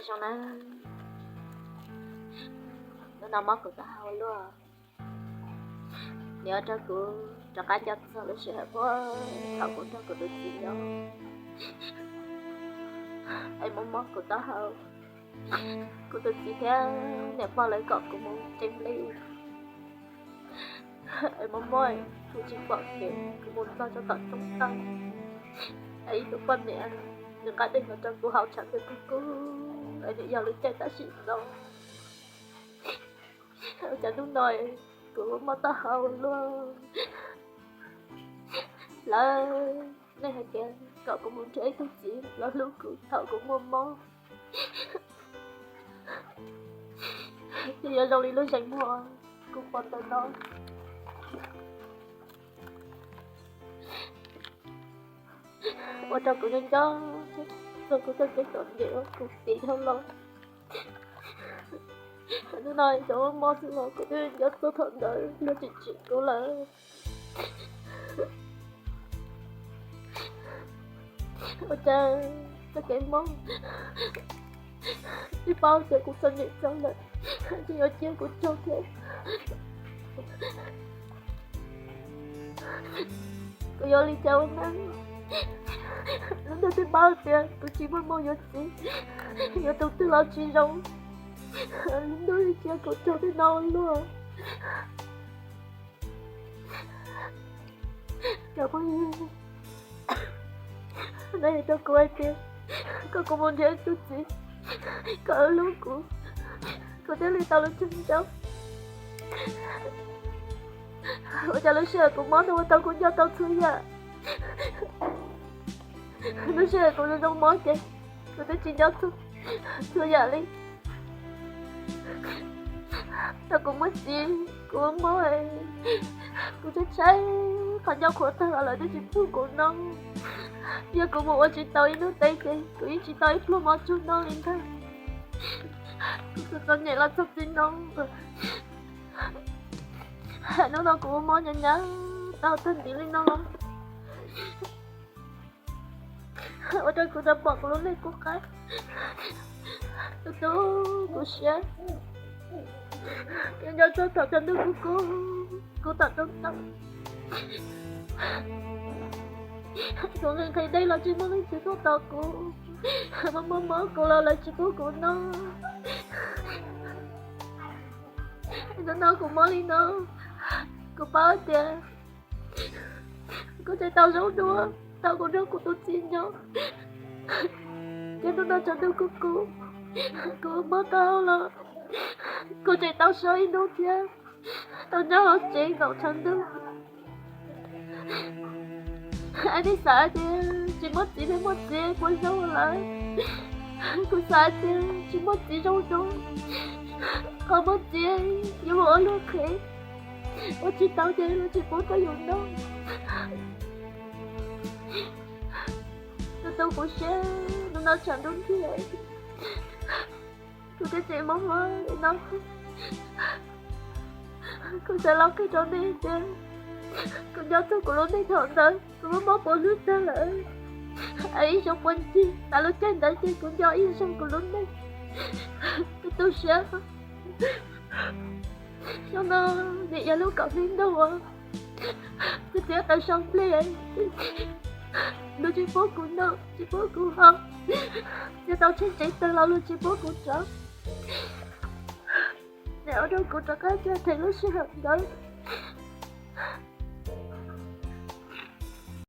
Zoo na, hnub no mob kuv taub hau luaj, nws ua rau kuv rov qab nco txog lub sij hawm puag thaum kuv nrog kuv tus txiv nyob, es mob mob kuv taub hau. Kuv tus txiv thiab niam pog lawv kom kuv mus tsev nplej, es mob mob kuv tsis pom kev, kuv mus txog rau tom roob tag, es ib tug poj niam nws nqa dej los rau kuv haus tshav ntuj kub kub, es nws yog lub caij tam sim no. Ua cas hnub no kuv mob taub hau luaj. Lawv, nej hais tias kom kuv mus nrhiav ib tug txiv los hlub kuv thaum kuv muaj mob, ces yuav zoo li lub zeem muag kuv pom ntawm no. Ua rau kuv nco nco txog kuv txoj kev txom nyem uas kuv tiv dhau los. Hnub no cov mob xwb los kuv twb nco txog thaum ntawd luag tsim tsim kuv lawm. Ua cas txoj kev mob twb paub tias kuv txom nyem txog lawm, ces yuav cia kuv raug thiab. Kuv yuav li cas ua neej? Lub ntuj twb paub tias kuv tsis muaj hmoo yuav txiv, yuav tus twg los tsis zoo. Lub ntuj cia kuv raug tej no ua luaj. Cov phooj ywg, nej hais rau kuv hais tias kom kuv mus nrhiav ib tug txiv kom hlub kuv, kuv thiaj li tau lub caij nco. Ua cas lub sij hawm kuv mob no ua tau kuv nco tau txhua yam. Lub sij hawm kuv zoo zoo mob ces kuv twb tsis nco txhua yam li. Thaum kuv muaj txiv kuv mob, kuv tshaib tshaib, qhov ncauj qhuav tag los lawv twb tsis pub kuv noj. Yog kuv mus ua tsis tau ib hnub teb ces kuv yeej tsis tau ib pluag mov tsug noj li ntag. Kuv txom txom nyem los txog txij no. Hnub no kuv ua mob nyab nyab tau tag ntiv li no los ua rau kuv tau pom kuv lub neej qub qab. Tus tub, kuv siab, kuv nco txog thaum tshav ntuj kub kub, kuv tom roob tag, kuv nqhis nqhis dej los tsis muaj leej twg tuaj tos kuv, mob mob mob kuv los lawv tsis pub kuv noj. Hnub no kuv mob li no, kuv paub tias kuv tseem tau zoo dua thaum kuv nrog kuv tus txiv nyob. Ces hnub no tshav ntuj kub kub, kuv mob tau los kuv tseem tau so ib hnub thiab tau nyob hauv tsev nkaum tshav ntuj. Es nej xav tias tsis muaj txiv thiab muaj txiv puas zoo lawm? Kuv xav tias tsis muaj txiv zoo zoo, qhov muaj txiv yuav mus ua luag qhev, ua tsis tau ces luag tsis pub rau yus noj. Tus tub, kuv siab, hnub no tshav ntuj nrig, kuv twb tseem mob mob li no. Kuv xav los qhia rau nej tias kuv nco txog kuv lub neej thaum ntawd, kuv mob mob puas hlwb tag lawm. Es ib zaug puag ncig tas lub caij ntawd ces kuv nco ib zaug kuv lub neej. Kuv tu siab. Xyoo no nws yog lub kaum hli ntuj uas kuv txiv tawm sau nplej, luag tsis pub kuv noj tsis pub kuv haus, txiv tau tsheej tsev tag los luag tsis pub kuv rov. Nws ua rau kuv rov qab cia them lub sij hawm ntawd.